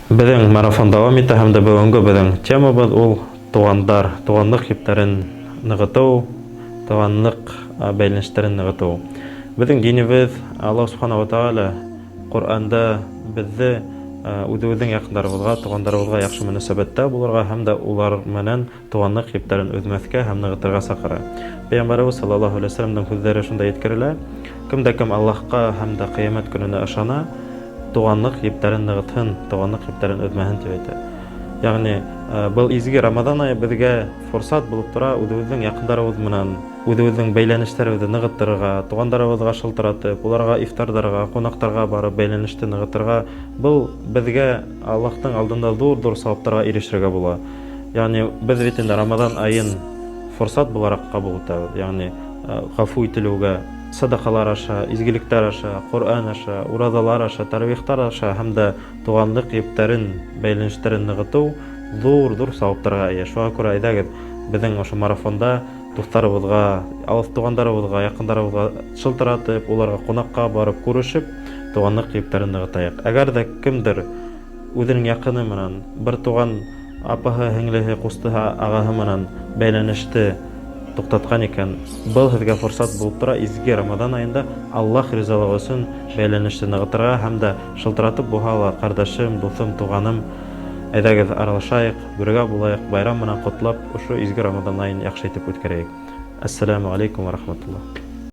Беҙҙең марафон дауам итә һәм дә бөгөнгө беҙҙең темабыҙ ул туғандар, туғанлыҡ ептәрен нығытыу, туғанлыҡ бәйләнештәрен нығытыу. Беҙҙең динебеҙ Аллаһ Субхана ва Тааля Ҡөрьәндә беҙҙе үҙебеҙҙең яҡындарыбыҙға, туғандарыбыҙға яҡшы мөнәсәбәттә булырға һәм дә улар менән туғанлыҡ ептәрен өҙмәҫкә һәм нығытырға саҡыра. Пәйғәмбәребеҙ саллаллаһу алейһи вәсәләмдең һүҙҙәре шунда еткерелә: Кем дә кем Аллаһҡа һәм дә ҡиәмәт көнөнә ышана, туғанлыҡ ептәрен нығытһын, туғанлыҡ ептәрен өҙмәһен тип әйтә. Ягъни был изге Рамаҙан айы беҙгә форсат булып тора үҙебеҙҙең яҡындарыбыҙ менән үҙебеҙҙең бәйләнештәребеҙҙе нығытырға, туғандарыбыҙға шылтыратып, уларға ифтардарға, ҡунаҡтарға барып бәйләнеште нығытырға. Был беҙгә Аллаһтың алдында ҙур-ҙур сауаптарға ирешергә була. Ягъни беҙ бит инде Рамаҙан айын форсат булараҡ ҡабул итәбеҙ. Ягъни ғәфү ителеүгә садаҡалар аша, изгелектәр аша, Ҡөрьән аша, ураҙалар аша, таравихтар аша һәм дә туғанлыҡ ептәрен, бәйләнештәрен нығытыу ҙур-ҙур сауаптарға эйә. Шуға күрә әйҙәгеҙ, беҙҙең ошо марафонда дуҫтарыбыҙға, алыҫ туғандарыбыҙға, яҡындарыбыҙға шылтыратып, уларға ҡунаҡҡа барып, күрешеп, туғанлыҡ ептәрен нығытайыҡ. Әгәр ҙә кемдер үҙенең яҡыны менән, бер туған апаһы, һеңлеһе, ҡустыһы, ағаһы менән бәйләнеште туҡтатҡан икән, был һеҙгә форсат булып тора изге Рамаҙан айында Аллаһ ризалығы өсөн бәйләнеште нығытырға һәм дә шылтыратып булһа ла, ҡәрҙәшем, дуҫым, туғаным, әйҙәгеҙ аралашайыҡ, бергә булайыҡ, байрам менән ҡотлап, ошо изге Рамаҙан айын яҡшы итеп үткәрәйек. Әссәләмү алейкум ва рахматуллаһ.